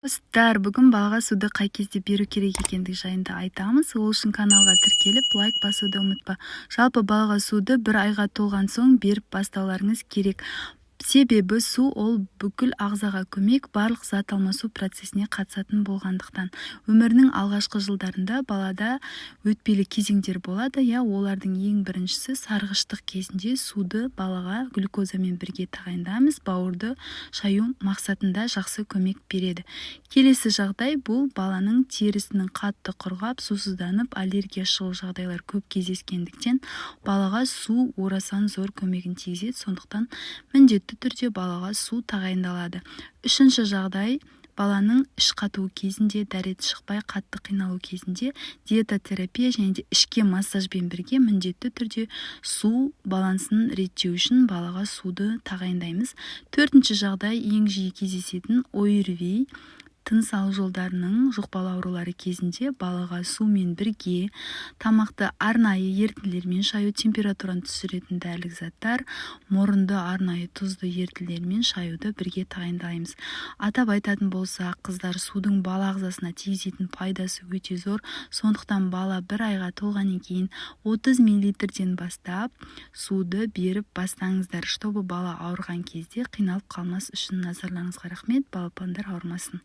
Достар, бүгін балаға суды қай кезде беру керек екендігі жайында айтамыз. Ол үшін каналға тіркеліп, лайк басуды ұмытпа. Жалпы, балаға суды 1 айға толған соң беріп бастауларыңыз керек. Себебі су ол бүкіл ағзаға көмек, барлық зат алмасу процесіне қатысатын болғандықтан. Өмірінің алғашқы жылдарында балада өтпелі кезеңдер болады, иә. Олардың ең біріншісі сарғыштық кезінде суды балаға глюкозамен бірге тағайындаймыз, бауырды шаю мақсатында жақсы көмек береді. Келесі жағдай: бұл баланың терісінің қатты құрғап, сусызданып, аллергия шығу жағдайлары көп кездескендіктен, балаға су орасан зор көмегін тигізеді. Сондықтан міндетті түрде балаға су тағайындалады. Үшінші жағдай: баланың іш қатуы кезінде, дәреті шықпай, қатты қиналу кезінде диетотерапия және де ішке массажбен бірге міндетті түрде су балансын реттеу үшін балаға суды тағайындаймыз. Төртінші жағдай, ең жиі кездесетін ОРВИ, тыныс алу жолдарының жұқпалы аурулары кезінде балаға сумен бірге тамақты арнайы ерітінділермен шаю, температураны түсіретін дәрілік заттар, мұрынды арнайы тұзды ерітінділермен шаюды бірге тағайындаймыз. Атап айтатын болсақ, қыздар, судың бала ағзасына тигізетін пайдасы өте зор. Сондықтан бала 1 айға толғаннан кейін 30 миллилитрден бастап суды беріп бастаңыздар, чтобы бала ауырған кезде қиналып қалмас үшін. Назарларыңызға рахмет! Балапандар ауырмасын!